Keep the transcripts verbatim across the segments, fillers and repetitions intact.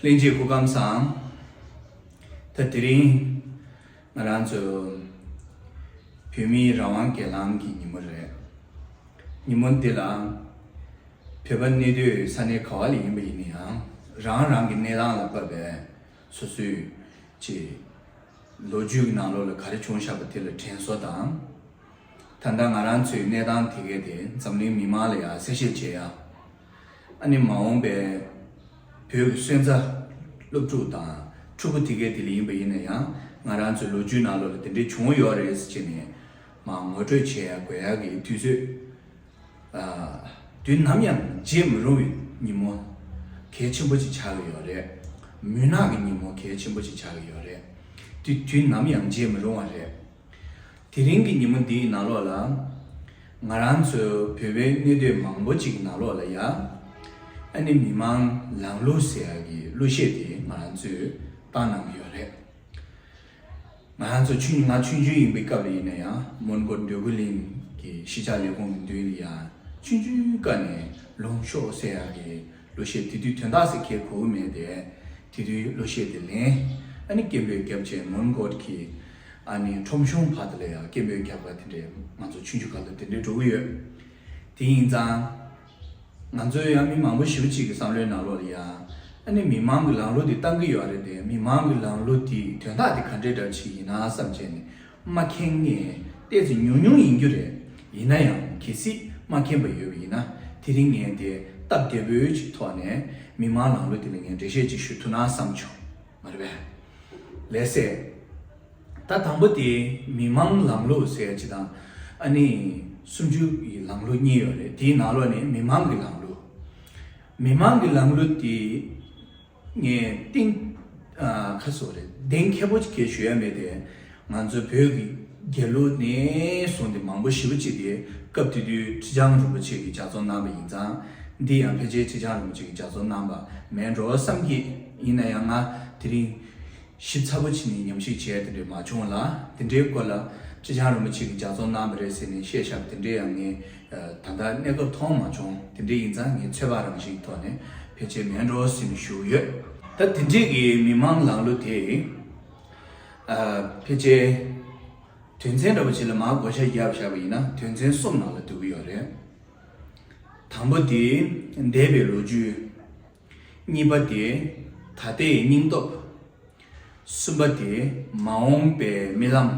གླིང་རྗེ་སྐུ་ཁམས་བཟང་། ད་དེ་རིང་ང་རང་ཚོ་བོད་མིའི་རང་དབང་སྒེར་ལངས་ཀྱི་ཉིན་མོ་རེད། ཉིན་མོ་འདི་ལ་བོད་པ་གནས་སྡོད་ས་གནས་ག་བ་ལ་ཡིན་པ་ཡིན་ན་ཡང་རང་རང་གི་གནས་སྟངས་ལ་བབས་པའི་སོ་སོའི་ཅིག་ལོ་རྒྱུས་ཀྱི་ནང་ལོགས་ལ་ག་རེ་བྱུང་བཞག་པ་དེ་ལ་དྲན་གསོ་དང་། ད་ལྟ་ང་རང་ཚོའི་གནས་སྟངས་དེ་གས་དེ་འཛམ་གླིང་མི་མང་ལ་ཡང་གསལ་བཤད་བྱེད་ཡ། ཨ་ནི་མ་འོངས་པའི་བོད་ཀྱི་སོན་རྩ་སློབ་ཕྲུག་དང་ཕྲུ་གུ་དེ་གས་དེ་ལ་ཡིན་པ་ཡིན་ན་ཡང་ང་རང་ཚོའི་ལོ་རྒྱུས་ནང་ལོགས་ལ་དེ་འདྲས་བྱུང་ཡོད་རེད་ཟེར་བྱས་ནས་མར་ངོ་སྤྲོད་བྱེད་ཡ་དགོས་ཡ་གི་དུས་ཚོད། ཨ། དུས་ནམ་ཡང་བརྗེད་མི་རུང་བའི་ཉིན་མོ་གལ་ཆེན་པོ་ཅིག་ཆགས་ཀྱི་ཡོད་རེད། མུན་ནག་གི་ཉིན་མོ་གལ་ཆེན་པོ་ཅིག་ཆགས་ཀྱི་ཡོད་རེད། དུས་དུས་ནམ་ཡང་བརྗེད་མི་རུང་བ་རེད། དེ་རིང་གི་ཉིན་མོ་འདིའི་ནང་ལོགས་ལ། ང་རང་ཚོ་བོད་པའི་གནས་སྡོད་མང་པོ་ཅིག་གི་ནང་ལོགས་ལ་ཡ། ཨ་ནི་མི་མང་ལངས་ལུགས་ཟེར་ཡ་གི་གླུ་གཞས་དེ་ང་རང་ཚོས་བཏང་གནང་གི་ཡོད་རེད། ང་རང་ཚོ་ཆུང་ང་ཆུང་ཆུང་ཡིན་པའི་སྐབས་ལ་ཡིན་ན་ཡང་མོན་གྷོ་འདོད་རྒུ་གླིང་གི་གཞིས་ཆགས་ལས་ཁུངས་ཀྱི་མདུན་ལ་ཡ་ཆུང་ཆུང་སྐབས་ནས་ལོངས་ཤོག་ཟེར་ཡ་གི་གླུ་གཞས་དེ་དུས་དོན་དག་ཟེར་མཁན་གོ་གི་མེད་དེ། དེ་དུས་གླུ་གཞས་དེ་ལེན། ཨ་ནི་སྐད་འབོད་བརྒྱབ་བྱས་མོན་གྷོ་གི་ཨ་ནི་ཁྲོམ་གཞུང་བར་དུ་ལ་ཡང་སྐད་འབོད་བརྒྱབ་པ་དེ་འདྲས་ང་ཚོ་ཆུང་ཆུང་སྐབས་ལ་དེ་འདྲས་འགྲོ་གི་ཡོད། དེ་ཡིན་ཙང་། ང་ཚོའི་ཡང་མི་མང་པོ་ཞེ་པོ་ཅིག་གི་བསམ་བློའི་ནང་ལོགས་ལ་ཡང་། ཨ་ནི་མི་མང་གི་ལངས་གླུ་དེ་བཏང་གི་ཡོད་རེད་དེ་མི་མང་གི་ལངས་གླུ་དེ་དོན་དག་དེ་ག་འདྲས་འདྲ་ཅིག་ཡིན་ན་བསམ་བྱས་ནས། མ་མཁྱེན་མཁན་ཏོག་ཙམ་ཉུང་ཉུང་ཡིན་རྒྱུ་རེད། ཡིན་ན་ཡང་གལ་སྲིད་མ་མཁྱེན་པ་ཡོད་པ་ཡིན་ན་དེ་རིང་ངས་དེ་སྟབས་བདེ་པོའི་ཅིག་ཐོག་ནས་མི་མང་ལངས་གླུ་དེ་ལ་ངས་འགྲེལ་བཤད་ཅིག་ཞུ་ཐུབ་ན་བསམ་བྱུང་། མ་རེད་པས། ལགས་སེ། ད་དང་པོ་དེ་མི་མང་ལངས་གླུ་ཟེར་ཡ་ཅིག་དང་ཨ་ནི་སུམ་ཅུ་ཡི་ལངས་གླུ་གཉིས་ཡོད་རེད། དེའི་ནང་ལོགས་ནས་མི་མང་གི་ལངས་གླུ། མི་མང་གི་ལངས་གླུ་དེ། ངས་གཏིང་ཨ་ཁ་སོ་རེད་གཏིང་ཁེ་པོ་ཅིག་གས་ཞུ་ཡ་མེད་དེ། ང་ཚོ་བོད་ཀྱི་རྒྱལ་གླུ་ནས་བཟུང་སྟེ་མང་པོ་ཞེ་པོ་ཅིག་དེ་སྐབས་དེ་དུས་ཁྲི་བྱང་རིན་པོ་ཆེ་གིས་ལྗགས་རྩོམ་གནང་བ་ཡིན་ཙང་། འདི་ཡང་ཕལ་ཆེར་ཁྲི་བྱང་རིན་པོ་ཆེ་གིས་ལྗགས་རྩོམ་གནང་བ་མེད་འགྲོ་བསམ་གྱི། ཡིན་ན་ཡང་ང་དེ་རིང་ཞིབ་ཚགས་པོ་བྱས་ནས་ཉམས་ཞིབ་བྱས་དེ་འདྲས་མ་བྱུང་ལ། དེ་འདྲའི་སྐོར་ལ་ཁྲི་བྱང་རིན་པོ་ཆེ་གིས་ལྗགས་རྩོམ་གནང་བ་རེད་ཟེར་ནས་བཤད་བཞག་པ་དེ་འདྲས་ཡང་ངས། ད་ལྟ་གནས་སྐབས་མཐོང་མ་བྱུང་། དེ་འདྲ་ཡིན་ཙང་ངས་ཚོད་དཔག་རང་བཞིན་གྱི་ཐོག་ནས་ཕལ་ཆེར་མེད་འགྲོ་ཟེར་ནས་ཞུ་གི་ཡོད། ད་དེ་འདྲས་ཀྱི་མི་མང་ལངས་གླུ་དེ། ཨ། ཕལ་ཆེར་དོན་ཚན་འདྲ་པོ་ཅིག་ལ་མར་བགོ་བཤའ་བརྒྱབ་བཞག་པ་ཡིན་ན་དོན་ཚན་གསུམ་ནང་ལ་འདུ་གི་ཡོད་རེད། དང་པོ་དེ་འདས་པའི་ལོ་རྒྱུས། གཉིས་པ་དེ་ད་ལྟའི་སྙིང་སྟོབས། གསུམ་པ་དེ་མ་འོངས་པའི་རྨི་ལམ།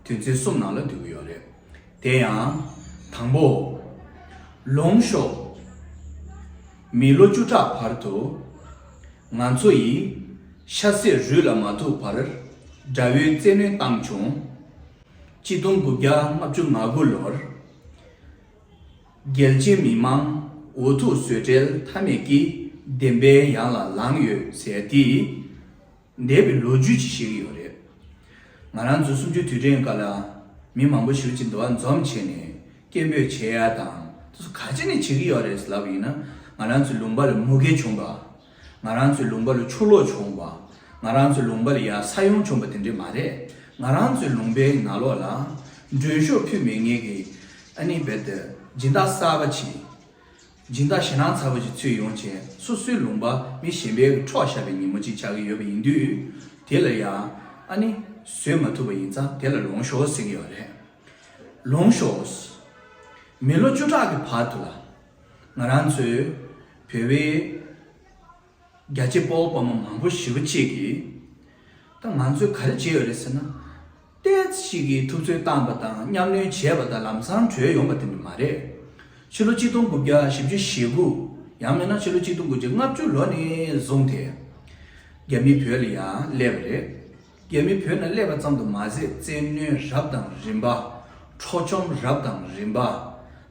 དོན་ཚན་གསུམ་ནང་ལ་འདུ་གི་ཡོད་རེད། དེ་ཡང་དང་པོ། ལོངས་ཤོག་མི་ལོ་བཅུ་ཕྲག་བར་དུ་ང་ཚོ་ཡི་ཤ་ཟད་རུལ་ལ་མ་ཐུག་པར་དགྲ་བོའི་བཙན་གནོན་བཏང་བྱུང་། གཅིག་སྟོང་དགུ་བརྒྱ་ལྔ་བཅུ་ང་དགུ་ལོར། རྒྱལ་གཅེས་མི་མང་འུ་ཐུག་བཟོད་བྲལ་མཐའ་མེད་ཀྱི་བདེན་པའི་ཡང་ལ་ལངས་ཡོད་ཟེར་དེ། འདས་པའི་ལོ་རྒྱུས་ཅིག་བཤད་ཀྱི་ཡོད་རེད། ང་རང་ཚོ་གསུམ་བཅུའི་དུས་དྲན་སྐབས་ལ་མི་མང་པོ་ཞེ་པོ་ཅིག་འདུ་བ་འཛོམས་བྱས་ནས་སྐད་འབོད་བྱེད་ཡ་དང་དེ་ཚོ་ག་ཅི་ནས་བྱེད་ཀྱི་ཡོད་རེད་ལབ་ཡིན་ན། ང་རང་ཚོའི་ལུང་པ་ལ་མུ་གེ་བྱུང་བ། ང་རང་ཚོའི་ལུང་པ་ལ་ཆུ་ལོག་བྱུང་བ། ང་རང་ཚོའི་ལུང་པ་ལ་ཡ་ས་ཡོམ་བྱུང་བ་དེ་འདྲས་མ་རེད། ང་རང་ཚོའི་ལུང་པའི་ནང་ལོགས་ལ་མགྲོན་ཤོག་ཕུལ་མེད་མཁན་གྱི་ཨ་ནི་རྦད་དེ་སྦྱིན་བདག་གསར་པ་ཅིག་སྦྱིན་བདག་ཞེད་སྣང་ཚ་པོ་ཅིག་ཚུད་ཡོང་བྱས་སོ་སོའི་ལུང་པ་མི་གཞན་པའི་འཕྲོག་བཞག་པའི་ཉིན་མོ་ཅིག་ཆགས་ཀྱི་ཡོད་པ་ཡིན་དུས། དེ་ལ་ཡང་ཨ་ནི་བཟོད་མ་ཐུབ་པ་ཡིན་ཙང་དེ་ལ་ལོངས་ཤོག་ཟེར་གྱི་ཡོད་རེད། ལོངས་ཤོག་མི་ལོ་བཅུ་ཕྲག་གི་བར་དུ་ལ་ང་རང་ཚོའི་བོད་པའི་རྒྱ་ཆེ་དཔའ་བོ་དཔའ་མོ་མང་པོ་ཞེ་པོ་ཅིག་གིས་ད་ང་ཚོས་ག་རེ་བྱས་ཡོད་རེད་ཟེར་ན། ཏོག་ཙམ་ཞིག་གིས་ཐུབ་ཚོད་བཏང་པ་དང་མཉམ་གནོན་བྱས་པ་དང་ལམ་སང་བྲོས་ཡོང་བ་དེ་འདྲ་མ་རེད། ཕྱི་ལོ་གཅིག་སྟོང་དགུ་བརྒྱ་བཞི་བཅུ་ཞེ་དགུ། ཡང་མིན་ན་ཕྱི་ལོ་གཅིག་སྟོང་དགུ་བརྒྱ་ལྔ་བཅུ་ལོ་ནས་བཟུང་སྟེ། རྒྱ་མི་བོད་ལ་ཡང་སླེབས་པ་རེད། རྒྱ་མི་བོད་ནང་སླེབས་པ་ཙམ་དུ་མ་ཟད་བཙན་གནོན་རབ་དང་རིམ་པ། འཕྲོག་བཅོམ་རབ་དང་རིམ་པ།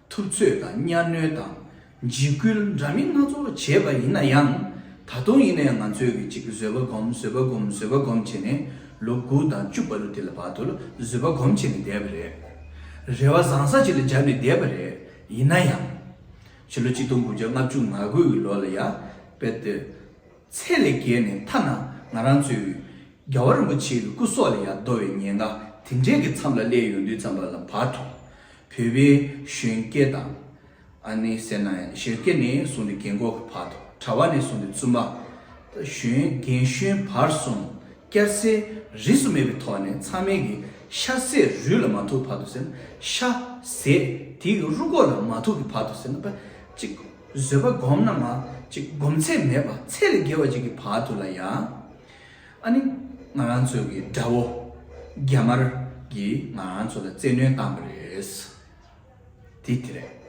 ཐུབ་ཚོད་དང་གཉའ་གནོན་དང་འཇིགས་སྐུལ་འདྲ་མིན་སྣ་ཚོགས་བྱས་པ་ཡིན་ན་ཡང་། ད་དུང་ཡིན་ན་ཡང་ང་ཚོས་ཀྱི་ཅིག་བཟོད་པ་སྒོམ་བཟོད་པ་སྒོམ་བཟོད་པ་སྒོམ་བྱས་ནས་ལོ་དགུ་དང་བཅུ་བར་དུ་དེ་ལ་བར་དུ་ལ་བཟོད་པ་སྒོམ་བྱས་ནས་བསྡད་པ་རེད། རེ་བ་བཟང་ས་ཅིག་ལ་བརྒྱབ་ནས་བསྡད་པ་རེད། ཡིན་ན་ཡང་། ཕྱི་ལོ་གཅིག་སྟོང་དགུ་བརྒྱ་ལྔ་བཅུ་ང་དགུ་ཡི་ལོ་ལ་ཡ། དཔེ་དེ། ཚད་ལས་བརྒལ་ནས་ཐ་ན་ང་རང་ཚོའི་རྒྱལ་བ་རིན་པོ་ཆེའི་སྐུ་སྲོག་ལ་ཡང་བསྡོ་བའི་ཉེན་ཁ་དེ་འདྲས་ཀྱི་མཚམས་ལ་སླེབས་ཡོང་དུས་ཙམ་པ་ལ་བར་དུ། བོད་པའི་གཞོན་སྐྱེས་དང་། ཨ་ནི་ཟེར་ན་ཡང་གཞོན་སྐྱེས་ནས་བཟུང་སྟེ་རྒན་འཁོགས་ཀྱི་བར་དུ་གྲྭ་པ་ནས་བཟུང་སྟེ་བཙུན་མ། གཞོན་རྒན་གཞོན་བར་གསུམ་སྐྱ་སེར་རིས་སུ་མེད་པའི་ཐོག་ནས་ཚང་མས་ཀྱི་ཤ་ཟས་རུས་ལ་མ་ཐུག་བར་དུ་ཟེར་ན། ཤ་ཟས་དེའི་རུས་ཁོག་ལ་མ་ཐུག་གི་བར་དུ་ཟེར་ན། པ་ཅིག་བཟོད་པ་སྒོམ་ན་མ་ཅིག་སྒོམ་ཚད་མེད་པ་ཚད་ལས་བརྒལ་བ་ཅིག་གི་བར་དུ་ལ་ཡང་། ཨ་ནི་ང་རང་ཚོའི་གི་དགྲ་བོ་རྒྱ་དམར་གྱིས་ང་རང་ཚོ་ལ་བཙན་གནོན་བཏང་བ་རེད། དེ་དེ་རེད།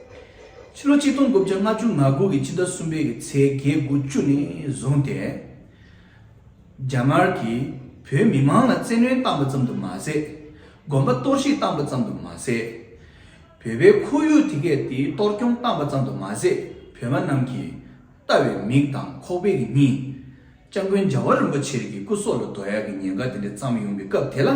ཕྱི་ལོ་ཆིག་སྟོང་དགུ་བརྒྱ་ལྔ་བཅུ་ང་དགུ་གི་ཕྱི་ཟླ་གསུམ་པའི་གི་ཚེས་བརྒྱད་དགུ་བཅུ་ནས་བཟུང་སྟེ། རྒྱ་དམར་གྱིས་བོད་མི་མང་ལ་བཙན་གནོན་བཏང་པ་ཙམ་དུ་མ་ཟད། དགོན་པ་གཏོར་བཤིག་བཏང་པ་ཙམ་དུ་མ་ཟད། བོད་པའི་ཁོར་ཡུག་དེ་གས་དེ་གཏོར་སྐྱོན་བཏང་པ་ཙམ་དུ་མ་ཟད། བོད་པ་རྣམས་ཀྱིས་ལྟ་བའི་མིག་དང་ཁོག་པའི་གི་སྙིང་། སྐྱབས་མགོན་རྒྱལ་བ་རིན་པོ་ཆེ་གི་སྐུ་སྲོག་ལ་འདོར་ཡག་གི་ཉེན་ཁ་དེ་འདྲ་བརྩམས་ཡོང་པའི་སྐབས་དེ་ལ།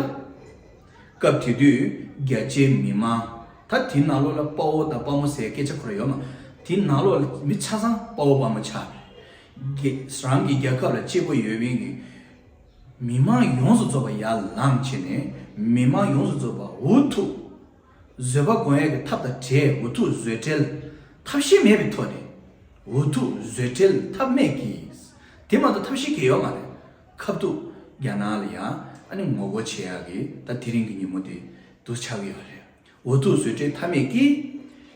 སྐབས་དེ་དུས་རྒྱ་ཆེའི་མི་མང་། ད་དེའི་ནང་ལོགས་ལ་དཔའ་བོ་དང་དཔའ་མོ་ཟེར་སྐད་ཆ་ཁོ་ར་ཡོད་མ། དེའི་ནང་ལོགས་ལ་མི་ཆ་ཚང་དཔའ་བོ་དཔའ་མོ་ཆགས་རེད། རང་གི་རྒྱལ་ཁབ་ལ་གཅེས་པོ་ཡོད་མཁན་གྱི་མི་མང་ཡོངས་སུ་རྫོགས་པ་ཡར་ལངས་བྱས་ནས། མི་མང་ཡོངས་སུ་རྫོགས་པ་འུ་ཐུག་བཟོད་པ་སྒོམ་ཡས་ཀྱི་ཐབས་དང་བྲལ། འུ་ཐུག་བཟོད་བྲལ་ཐབས་ཤེས་མེད་པའི་ཐོག་ནས། འུ་ཐུག་བཟོད་བྲལ་ཐབས་མེད་ཀྱིས། དེ་མ་གཏོགས་ཐབས་ཤེས་གང་ཡང་ཡོད་མ་རེད། ཁ་ཐུག་རྒྱ་ནག་ལ་ཡང་ཨ་ནི་ངོ་རྒོལ་བྱེད་ཡག་གི་ད་དེ་རིང་གི་ཉིན་མོ་དེ་འདུག་ཆགས་ཀྱི་ཡོད་རེད། འུ་ཐུག་བཟོད་བྲལ་ཐབས་མེད་ཀྱིས།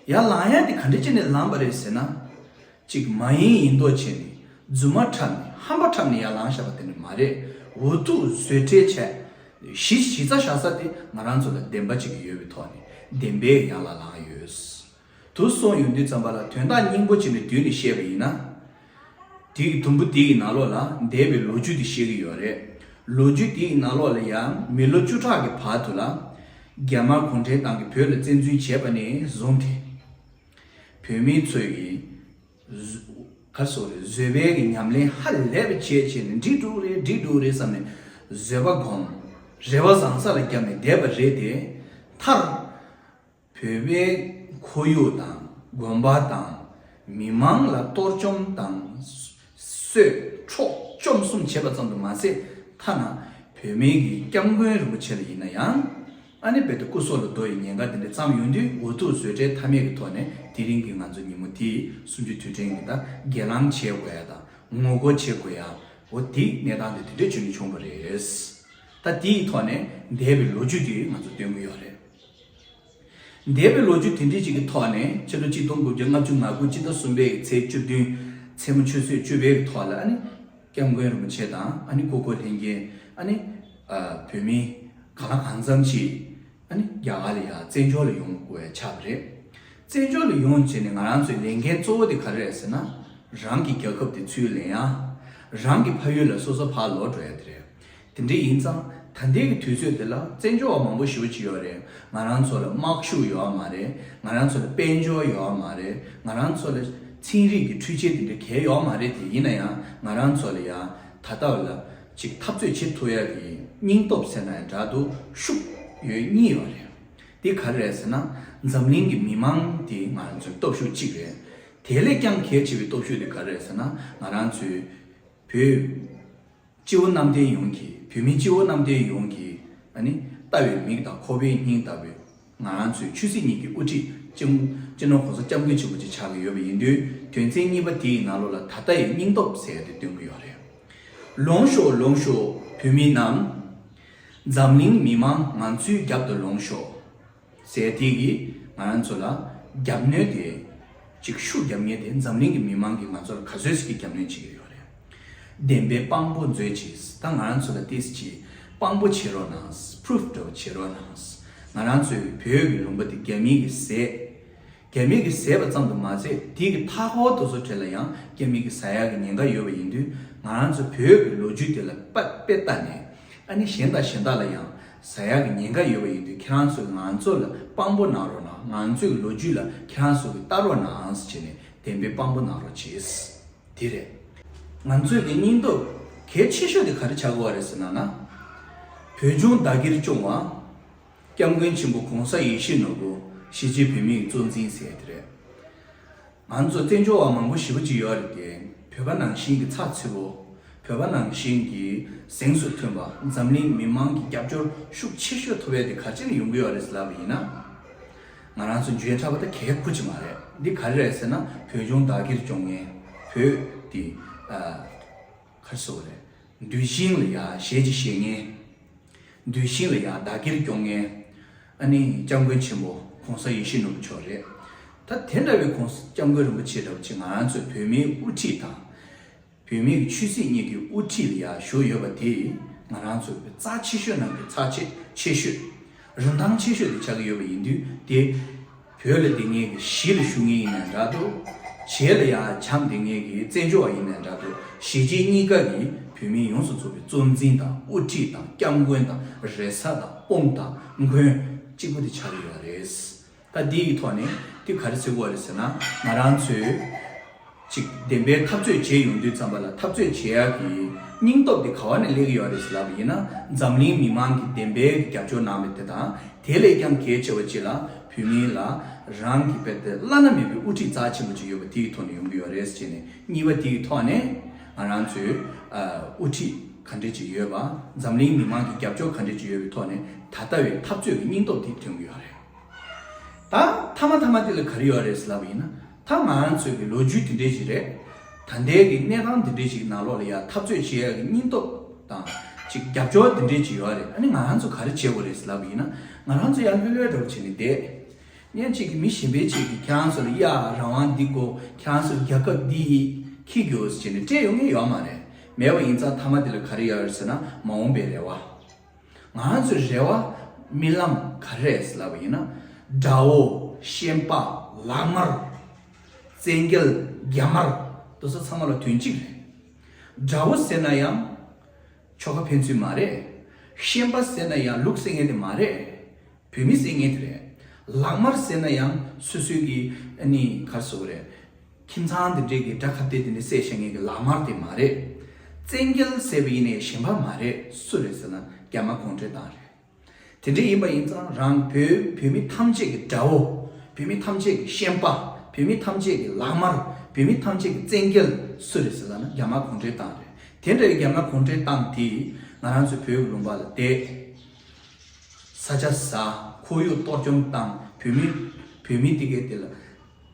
ཡར་ལངས་ཡག་དེ་ག་འདྲ་བྱས་ནས་ལངས་པ་རེད་ཟེར་ན། ཅིག་མ་ཡིན་ཡིན་མདོག་བྱས་ནས། རྫུན་མ་འཁྲབ་ནས། ཧམ་པ་འཁྲབ་ནས་ཡར་ལངས་བཞག་པ་དེ་འདྲ་མ་རེད། འུ་ཐུག་བཟོད་བྲལ་བྱས། གཞི་གཞི་རྩ་བཞག་ས་དེ་ང་རང་ཚོ་ལ་བདེན་པ་ཅིག་ཡོད་པའི་ཐོག་ནས་བདེན་པའི་ཡར་ལ་ལངས་ཡོད། དུ་སོང་ཡོང་དུས་ཙམ་པ་ལ། དོན་དག་སྙིང་པོ་བྱས་ནས་བསྡུས་ནས་བཤད་པ་ཡིན་ན། དེའི་དུམ་བུ་དེའི་ནང་ལོགས་ལ་འདས་པའི་ལོ་རྒྱུས་དེ་བཤད་ཀྱི་ཡོད་རེད། ལོ་རྒྱུས་དེའི་ནང་ལོགས་ལ་ཡང་མི་ལོ་བཅུ་ཕྲག་གི་བར་དུ་ལ། རྒྱ་དམར་གུང་ཁྲན་ཏང་གིས་བོད་ལ་བཙན་འཛུལ་བྱས་པ་ནས་བཟུང་སྟེ། བོད་མི་ཚོས་ཀྱི་ག་རེ་ཟེར་དགོས་རེད། བཟོད་པའི་གི་ཉམས་ལེན་ཧ་ལས་པ་བྱས་བྱས་ནས། འགྲིག་འགྲོ་གི་རེད། འགྲིག་འགྲོ་གི་རེད་བསམ་ནས་བཟོད་པ་སྒོམ། རེ་བ་བཟང་ས་ལ་བརྒྱབ་ནས་བསྡད་པ་རེད་དེ། མཐར་བོད་པའི་ཁོར་ཡུག་དང་དགོན་པ་དང་མི་མང་ལ་གཏོར་བཅོམ་དང་གསོད་འཕྲོག་བཅོམ་གསུམ་བྱས་པ་ཙམ་དུ་མ་ཟད། ཐ་ན་བོད་མིའི་གི་སྐྱབས་མགོན་རིན་པོ་ཆེ་ལ་ཡིན་ན་ཡང་། ཨ་ནི་རྦད་དེ་སྐུ་སྲོག་ལ་འདོར་བའི་ཉེན་ཁ་དེ་འདྲ་བརྩམས་ཡོང་དུས། འུ་ཐུག་བཟོད་བྲལ་ཐབས་མེད་ཀྱི་ཐོག་ནས་དེ་རིང་གི་ང་ཚོ་ཉིན་མོ་དེའི་གསུམ་བཅུའི་དུས་དྲན་གྱི་ད་སྒེར་ལངས་བྱེད་དགོས་ཡ་དང་། ངོ་རྒོལ་བྱེད་དགོས་ཡ། འོ་དེའི་གནས་སྟངས་དེ་དེ་འདྲ་བྱུང་ནས་བྱུང་བ་རེད། ད་དེའི་ཐོག་ནས་འདས་པའི་ལོ་རྒྱུས་དེ་ང་ཚོ་སྟོན་གྱི་ཡོད་རེད། འདས་པའི་ལོ་རྒྱུས་དེ་འདྲའི་ཅིག་གི་ཐོག་ནས། ཕྱི་ལོ་ཆིག་སྟོང་དགུ་བརྒྱ་ལྔ་བཅུ་ང་དགུ་ཕྱི་ཟླ་གསུམ་པའི་ཚེས་བཅུ་བདུན། མཚན་མོ་ཆུ་ཚོད་བཅུ་པའི་ཐོག་ལ། ཨ་ནི་སྐྱབས་མགོན་རིན་པོ་ཆེ་དང་། ཨ་ནི་སྐུ་འཁོར་ལྷན་རྒྱས། ཨ་ནི་ཨ་བོད་མི་གང་ལ་གང་འཚམ་ཞིག་ཨ་ནི་རྒྱ་གར་ལ་ཡ་བཙན་བྱོལ་ལ་ཡོང་དགོས་ཡ་ཆགས་པ་རེད། བཙན་བྱོལ་ལ་ཡོང་བྱས་ནས་ང་རང་ཚོའི་ལས་འགན་གཙོ་བོ་དེ་ག་རེ་རེད་ཟེར་ན། རང་གི་རྒྱལ་ཁབ་དེ་ཚུར་ལེན་ཡ། རང་གི་ཕ་ཡུལ་ལ་སོ་སོ་ཕར་ལོག་འགྲོ་ཡ་དེ་རེད། དེ་འདྲ་ཡིན་ཙང་། ད་ལྟའི་གི་དུས་ཚོད་དེ་ལ་བཙན་བྱོལ་བ་མང་པོ་ཞེ་པོ་ཅིག་ཡོད་རེད། ང་རང་ཚོ་ལ་དམག་ཤུགས་ཡོད་མ་རེད། ང་རང་ཚོ་ལ་དཔལ་འབྱོར་ཡོད་མ་རེད། ང་རང་ཚོ་ལ་ཚན་རིག་གི་འཕྲུལ་ཆས་དེ་འདྲ་གང་ཡང་ཡོད་མ་རེད་དེ། ཡིན་ན་ཡང་ང་རང་ཚོ་ལ་ཡ་ད་ལྟ་བ་ལ་ཅིག་འཐབ་རྩོད་བྱེད་ཐུབ་ཡ་གི་སྙིང་སྟོབས་ཟེར་ན་ཡང་འདྲ་འདུག་ཤུགས་ཡོད་གཉིས་ཡོད་རེད། དེ་ག་རེ་རེད་ཟེར་ན། འཛམ་གླིང་གི་མི་མང་དེ་ང་རང་ཚོའི་སྟོབས་ཤུགས་གཅིག་རེད། དེ་ལས་ཀྱང་གལ་ཆེ་བའི་སྟོབས་ཤུགས་དེ་ག་རེ་རེད་ཟེར་ན། ང་རང་ཚོའི་བོད་སྤྱི་བོ་གནམ་བསྟན་ཡོངས་ཀྱི། བོད་མི་སྤྱི་བོ་གནམ་བསྟན་ཡོངས་ཀྱི། ཨ་ནི་ལྟ་བའི་མིག་དང་ཁོག་པའི་སྙིང་ལྟ་བུའི་ང་རང་ཚོའི་ཆོས་སྲིད་གཉིས་ཀྱི་དབུ་ཁྲིད་སྤྱི་སྤྱི་ནོར་གོང་ས་སྐྱབས་མགོན་ཆེན་པོ་ཅིག་ཆགས་ཀྱི་ཡོད་པ་ཡིན་དུས། དོན་ཚན་གཉིས་པ་དེའི་ནང་ལོགས་ལ་ད་ལྟ་ཡི་སྙིང་སྟོབས་ཟེར་ཡ་དེ་སྟོན་གྱི་ཡོད་རེད། ལོངས་ཤོག་ལོངས་ཤོག་བོད་མི་རྣམས། འཛམ་གླིང་མི་མང་ང་ཚོའི་རྒྱབ་ཏུ་ལོངས་ཤོག་ཟེར་དེ་གིས་ང་རང་ཚོ་ལ་རྒྱབ་གནོན་དེ་ཅིག་ཤུགས་རྒྱབ་མཁན་དེ། འཛམ་གླིང་གི་མི་མང་གིས་ང་ཚོ་ལ་ག་ཚོད་ཅིག་གི་རྒྱབ་གནོན་བྱེད་ཀྱི་ཡོད་རེད། བདེན་པའི་དཔང་པོ་མཛོད་ཅིག་ད་ང་རང་ཚོ་ལ་ཏིས་ཅིག་དཔང་པོ་བྱེད་རོགས་གནང་། པུ་རུབ་འདྲ་བོ་བྱེད་རོགས་གནང་། ང་རང་ཚོའི་བོད་ཀྱི་ལུང་པ་དེ་རྒྱ་མི་གིས་ཟས། རྒྱ་མི་གིས་ཟས་པ་ཙམ་དུ་མ་ཟད། དེ་གི་མཐའ་འཁོར་དེ་ཚོ་གྲས་ལ་ཡང་རྒྱ་མི་གིས་ཟ་ཡག་གི་ཉེན་ཁ་ཡོད་པ་ཡིན་དུས། ང་རང་ཚོ་བོད་ཀྱི་ལོ་རྒྱུས་དེ་ལ་དཔེ་དཔེ་ལྟ་ནས། ཨ་ནི་གཞན་དང་གཞན་དག་ལ་ཡང་ཟ་ཡག་གི་ཉེན་ཁ་ཡོད་པ་ཡིན་དུས། ཁྱེད་རང་ཚོས་ང་ཚོ་ལ་དཔང་པོ་གནང་རོགས་གནང་། ང་ཚོའི་ལོ་རྒྱུས་ལ་ཁྱེད་རང་ཚོ་གིས་ལྟ་རོགས་གནང་ཟེར་བྱས་ནས་བདེན་པའི་དཔང་པོ་གནང་རོགས་གྱིས། དེ་རེད། ང་ཚོས་ཀྱི་སྙིང་སྟོབས་གལ་ཆེ་ཤོས་དེ་ག་རེ་ཆགས་ཀྱི་ཡོད་རེད་ཟེར་ན་ན། བོད་ལྗོངས་བདག་གིར་སྐྱོང་བ། སྐྱབས་མགོན་ཆེན་པོ་༸གོང་ས་ཡིད་བཞིན་ནོར་བུ་གཞིས་བྱེས་བོད་མིའི་གཙོ་འཛིན་ཟེར་དེ་རེད། ང་ཚོ་བཙན་བྱོལ་བ་མང་པོ་ཞེ་པོ་ཅིག་ཡོད་རེད་དེ། བོད་པ་ནང་བཞིན་གྱི་ཚགས་ཚུད་པོ། བོད་པ་ནང་བཞིན་གྱི་གཟེངས་སུ་ཐོན་པ། འཛམ་གླིང་མི་མང་གི་རྒྱབ་སྐྱོར་ཤུགས་ཆེ་ཤོས་ཐོབ་ཡ་དེ་ག་རེ་བྱས་ནས་ཡོང་གི་ཡོད་རེད་ལབ་པ་ཡིན་ན། ང་རང་ཚོ་འཇོན་ཐང་པ་དང་གལ་ཁུ་ཅི་མ་རེད། འདི་ག་རེ་རེད་ཟེར་ན། བོད་ལྗོངས་བདག་གིར་སྐྱོང་མཁན། བོད་དེ་ཨ། ག་རེ་ཟེར་དགོས་རེད། འདུལ་ཞིང་ལ་ཡ་ཞལ་གྱིས་བཞེས་མཁན། འདུལ་ཞིང་ལ་ཡ་བདག་གིར་སྐྱོང་མཁན། ཨ་ནི་སྐྱབས་མགོན་ཆེན་པོ་༸གོང་ས་ཡིད་བཞིན་ནོར་བུ་མཆོག་རེད། ད་དེ་འདྲ་བའི་༸གོང་ས་༸སྐྱབས་མགོན་རིན་པོ་ཆེ་འདྲ་བོ་ཅིག་ང་རང་ཚོའི་བོད་མིའི་དབུ་ཁྲིད་དང་། བོད་མིའི་ཆོས་སྲིད་གཉིས་ཀྱི་དབུ་ཁྲིད་ལ་ཡ་བཞུགས་ཡོད་པ་དེ། ང་རང་ཚོའི་རྩ་ཆེ་ཤོས་ནང་གི་རྩ་ཆེ་ཆེ་ཤོས། རིན་ཐང་ཆེ་ཤོས་དེ་ཆགས་ཀྱི་ཡོད་པ་ཡིན་དུས་དེ། བོད་ལ་བསྡད་མཁན་གྱི་གཞིས་ལ་བཞུགས་མཁན་ཡིན་ནའི་འདྲ་འདུག་གཞིས་ལ་ཡ་བྱམས་བསྡད་མཁན་གྱི་བཙན་བྱོལ་བ་ཡིན་ནའི་འདྲ་འདུག་གཞིས་བྱེས་གཉིས་ཀ་གི་བོད་མི་ཡོངས་སུ་རྫོགས་པའི་གཙོ་འཛིན་དང་དབུ་ཁྲིད་དང་སྐྱབས་མགོན་དང་རེ་ས་དང་དཔུང་དང་མགོན་གཅིག་པུ་དེ་ཆགས་ཀྱི་ཡོད་རེད། ད་འདི་ཡི་ཐོག་ནས་དེ་ག་རེ་ཟེར་དགོས་རེད་ཟེར་ན། ང་རང་ཚོས་ཅིག་བདེན་པའི་འཐབ་རྩོད་བྱེད་ཡོང་དུས་ཙམ་པ་ལ། འཐབ་རྩོད་བྱེད་ཡག་གི་སྙིང་སྟོབས་དེ་ག་བ་ནས་སླེབས་ཀྱི་ཡོད་རེད་ཟེར་ལབ་པ་ཡིན་ན། འཛམ་གླིང་མི་མང་གི་བདེན་པའི་རྒྱབ་སྐྱོར་གནང་བ་དེ་དང་། དེ་ལས་ཀྱང་གལ་ཆེ་བ་ཅིག་ལ། བོད་མི་ལ་རང་གི་དཔེ་དེ་བླ་ན་མེད་པའི་དབུ་ཁྲིད་རྩ་ཆེན་པོ་ཅིག་ཡོད་པ་དེ་ཡི་ཐོག་ནས་ཡོང་གི་ཡོད་རེད་ཟེར་ནས། གཉིས་པ་དེ་ཡི་ཐོག་ནས་ང་རང་ཚོའི་ཨ་དབུ་ཁྲིད་ག་འདྲས་ཅིག་ཡོད་པ། འཛམ་གླིང་མི་མང་གི་རྒྱབ་སྐྱོར་ག་འདྲས་ཅིག་ཡོད་པའི་ཐོག་ནས་ད་ལྟ་བའི་འཐབ་རྩོད་ཀྱི་སྙིང་སྟོབས་དེ་ཐོན་གྱི་ཡོད་རེད། ད་མཐའ་མ་མཐའ་མ་དེ་ལ་ག་རེ་ཡོད་རེད་ཟེར་ལབ་པ་ཡིན་ན། ད་ང་རང་ཚོའི་གི་ལོ་རྒྱུས་དེ་འདྲས་ཞིག་རེད། ད་ལྟའི་གི་གནས་སྟངས་དེ་འདྲས་ཞིག་ནང་ལོགས་ལ་ཡ་འཐབ་རྩོད་བྱེད་ཡག་གི་སྙིང་སྟོབས་དང་ཅིག་རྒྱབ་སྐྱོར་དེ་འདྲས་ཅིག་ཡོད་རེད། ཨ་ནི་ང་རང་ཚོ་ག་རེ་བྱེད་དགོས་རེད་ཟེར་ལབ་པ་ཡིན་ན། ང་རང་ཚོ་ཡང་ལྷོད་ལྷོད་འདྲ་བོ་བྱས་ནས་བསྡད། མཉན་གཅིག་གི་མི་གཞན་པའི་གཅིག་གིས་ཁྱེད་རང་ཚོ་ལ་ཡ་རང་དབང་འདི་དགོས། ཁྱེད་རང་ཚོ་ལ་རྒྱལ་ཁབ་འདི་ཡིས་ཁྱི་རྒྱུགས་ཟེར་བྱས་ནས་སྤྲད་ཡོང་མཁན་ཡོད་མ་རེད། མེད་པ་ཡིན་ཙང་མཐའ་མ་དེ་ལ་ག་རེ་ཡོད་རེད་ཟེར་ན། མ་འོངས་པའི་རེ་བ། ང་རང་ཚོའི་རེ་བ་རྨི་ལམ་ག་རེ་རེད་ལབ་པ་ཡིན་ན། དགྲ་བོ། ཤན་པ། ལག་དམར། བཙན་རྒྱལ། རྒྱ་དམར། དེ་ཚོ་ཚང་མ་ལ་དོན་གཅིག་རེད། དགྲ་བོ་ཟེར་ན་ཡང་ཆོལ་ཁ་ཕན་ཚུན་མ་རེད། ཤན་པ་ཟེར་ན་ཡང་ལུགས་བསད་མཁན་དེ་མ་རེད། བོད་མི་བསད་མཁན་དེ་རེད། ལག་དམར་ཟེར་ན་ཡང་སོ་སོའི་གི་ཨ་ནི་ག་རེ་ཟེར་དགོས་རེད། ཁྱིམ་ཚང་དེ་འདྲས་ཀྱི་དགྲ་ཁ་གཏད་དེ་ནས་བསད་བཞག་མཁན་གྱི་ལག་དམར་དེ་མ་རེད། བཙན་རྒྱལ་ཟེར་བ་ཡིན་ནའི་ཞན་པ་མ་རེད། སུ་རེད་ཟེར་ན་རྒྱ་དམར་གུང་ཁྲན་ཏང་རེད། དེ་འདྲས་ཡིན་པ་ཡིན་ཙང་རང་བོད་བོད་མི་ཐམས་ཅད་ཀྱི་དགྲ་བོ། བོད་མི་ཐམས་ཅད་ཀྱི་ཤན་པ། བོད་མི་ཐམས་ཅད་ཀྱི་ལག་དམར། བོད་མི་ཐམས་ཅད་ཀྱི་བཙན་རྒྱལ་སུ་རེད་ཟེར་ལབ་ན་རྒྱ་དམར་གུང་ཁྲན་ཏང་རེད། དེ་འདྲའི་རྒྱ་དམར་གུང་ཁྲན་ཏང་དེས་ང་རང་ཚོ་བོད་ཀྱི་ལུང་པ་ལ་བསྡད། ས་ཆ་ཟ། ཁོར་ཡུག་གཏོར་བཅོམ་བཏང་། བོད་མི་བོད་མི་དེ་གའི་དེ་ལ་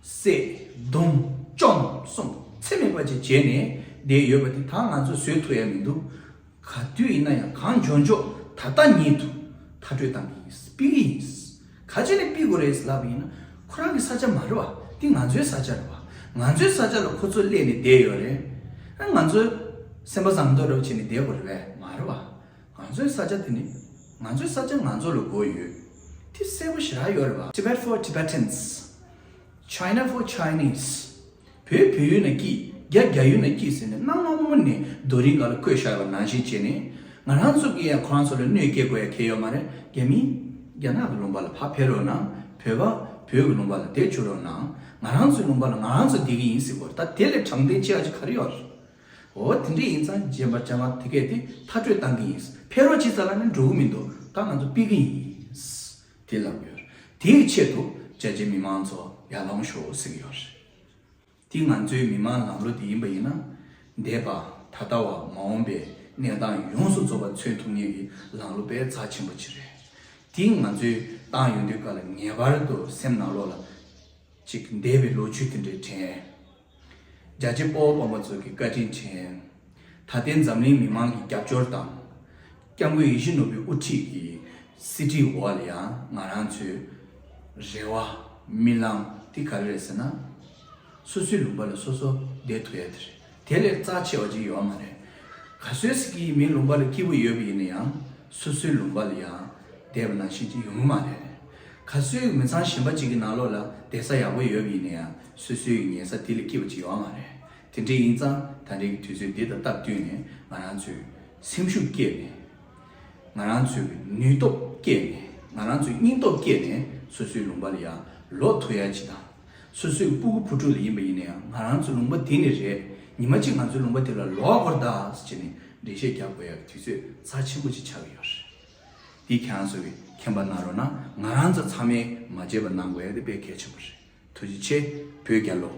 བསད། རྡུང་། བཅོམ་གསུམ་ཚད་མེད་པ་ཅིག་བྱས་ནས་བསྡད་ཡོད་པ་དེ་ད་ང་ཚོས་བཟོད་ཐུབ་ཡ་མི་འདུག་ག་དུས་ཡིན་ན་ཡང་གང་མགྱོགས་མགྱོགས་ད་ལྟ་ཉིད་དུ་མཐར་སྐྲོད་གཏང་གི་ཡིན། ཕུད་ཀྱི་ཡིན། ག་བྱས་ནས་ཕུད་དགོས་རེད་ལབ་པ་ཡིན་ན། ཁོ་རང་གི་ས་ཆ་མ་རེད་བ། དེ་ང་ཚོའི་ས་ཆ་རེད་བ། ང་ཚོའི་ས་ཆ་ལ་ཁོ་ཚོ་སླེབས་ནས་བསྡད་ཡོད་རེད། ཨ་ང་ཚོས་སེམས་པ་བཟང་མདོག་འདྲ་བོ་བྱས་ནས་བསྡད་དགོས་རེད་པས། མ་རེད་བ། ང་ཚོའི་ས་ཆ་དེ་ནི་ང་ཚོའི་ས་ཆ་ང་ཚོ་ལ་དགོས་ཡོད། དེ་གསལ་པོ་ཞེ་དྲག་ཡོད་རེད་བ། Tibet for Tibetans, China for Chinese. བོད་བོད་ཡུལ་ན་སྐྱིད། རྒྱ་རྒྱ་ཡུལ་ན་སྐྱིད་ཟེར་ནས་གནའ་སྔ་མོ་ནས་རྡོ་རིང་སྒང་ལ་བརྐོས་བཞག་པ་ནང་བཞིན་བྱས་ནས། ང་རང་ཚོ་གིས་ཡང་ཁོ་རང་ཚོ་ལ་གནོད་སྐྱེལ་དགོས་ཡ་གལ་ཡོད་མ་རེད། རྒྱ་མི་རྒྱ་ནག་གི་ལུང་པ་ལ་ཕར་ཕེབས་རོགས་གནང་། བོད་པ་བོད་ཀྱི་ལུང་པ་ལ་བསྡད་བཅུག་རོགས་གནང་། ང་རང་ཚོའི་ལུང་པ་ལ་ང་རང་ཚོ་བསྡད་ཀྱི་ཡིན་ཟེར་དགོས་རེད། ད་དེ་ལས་དྲང་བདེན་ཆེ་བ་ཅིག་ག་རེ་ཡོད་རེད། འོ་དེ་འདྲ་ཡིན་ཙང་རྗེས་མ་རྗེས་མ་དེ་གས་དེ་མཐར་སྐྲོད་གཏང་གི་ཡིན། ཕེབས་རོགས་བྱེད་ཙང་ལབ་ནས་འགྲོ་གི་མི་འདུག་ད་ང་ཚོ་ཕུད་ཀྱི་ཡིན། དེ་ལབ་ཡོད་རེད། དེའི་ཆེད་དུ་རྒྱ་ཆེའི་མི་མང་ཚོ་ཡར་ལོངས་ཤོག་ཟེར་གྱི་ཡོད་རེད། དེ་ང་ཚོའི་མི་མང་ལམ་ལུགས་དེ་ཡིན་པ་ཡིན་ན། འདས་པ། ད་ལྟ་བ། མ་འོངས་པའི་གནས་སྟངས་ཡོངས་སུ་རྫོགས་པ་མཚོན་ཐུབ་མཁན་གྱི་ལམ་ལུགས་དཔེ་རྩ་ཆེན་པོ་ཅིག་རེད། དེ་ང་ཚོས་བཏང་ཡོང་དུས་སྐབས་ལ་ངེས་པར་དུ་སེམས་ནང་ལོགས་ལ་ཅིག་འདས་པའི་ལོ་རྒྱུས་དེ་འདྲའི་དྲན། རྒྱ་ཆེ་སྤོ་བོ་སྤོ་མོ་ཚོ་གི་བཀའ་དྲིན་དྲན། ད་ལྟའི་འཛམ་གླིང་མི་མང་གི་རྒྱབ་སྐྱོར་དང་། སྐྱབས་མགོན་ཡིད་བཞིན་ནོར་བུའི་དབུ་ཁྲིད་ཀྱི་སྲིད་ཁྲིའི་འོག་ལ་ཡང་ང་རང་ཚོའི་རེ་བ། རྨི་ལམ་དེ་ག་རེ་རེད་ཟེར་ན། སོ་སོའི་ལུང་པ་ལ་སོ་སོ་བསྡད་ཐུབ་ཡ་དེ་རེད། དེ་ལས་རྩ་ཆེ་བ་ཅིག་ཡོད་མ་རེད། ག་ཚོད་ཅིག་གི་མིའི་ལུང་པ་ལ་སྐྱིད་པོ་ཡོད་པ་ཡིན་ན་ཡང་། སོ་སོའི་ལུང་པ་ལ་ཡང་བསྡད་པ་ནང་བཞིན་ཅིག་ཡོང་གི་མ་རེད། ག་ཚོད་མི་ཚང་གཞན་པ་ཅིག་གི་ནང་ལོགས་ལ་བསྡད་ས་ཡག་པོ་ཡོད་པ་ཡིན་ན་ཡང་། སོ་སོའི་ཉལ་ས་དེ་ལས་སྐྱིད་པ་ཅིག་ཡོད་མ་རེད། དེ་འདྲ་ཡིན་ཙང་ད་ལྟའི་གི་དུས་ཚོད་འདི་དང་སྟབས་བསྟུན་ནས་ང་རང་ཚོས་སེམས་ཤུགས་བསྐྱེད་ནས། ང་རང་ཚོའི་ནུས་སྟོབས་བསྐྱེད་ནས། ང་རང་ཚོའི་སྙིང་སྟོབས་བསྐྱེད་ནས་སོ་སོའི་ལུང་པ་ལ་ཡང་ལོག་ཐུབ་ཡ་ཅིག་དང་། སོ་སོའི་སྤུ་གུ་བུ་ཕྲུག་ལ་ཡིན་པ་ཡིན་ན་ཡང་། ང་རང་ཚོའི་ལུང་པ་དེ་ནི་རེད། ཉི་མ་གཅིག་ང་ཚོའི་ལུང་པ་དེ་ལ་ལོག་དགོས་རེད་ད་ཟེར་ནས་འགྲེལ་བཤད་རྒྱག་དགོས་ཡ་གི་དུས་ཚོད་རྩ་ཆེན་པོ་ཅིག་ཆགས་ཀྱི་ཡོད་རེད། འདི་ཁྱེད་རང་ཚོ་གིས་མཁྱེན་པ་གནང་རོགས་གནང་། ང་རང་ཚོ་ཚང་མས་མ་བརྗེད་པ་གནང་དགོས་ཡ་དེ་དཔེ་གལ་ཆེན་པོ་རེད། ཐུགས་རྗེ་ཆེ། བོད་རྒྱལ་ལོ།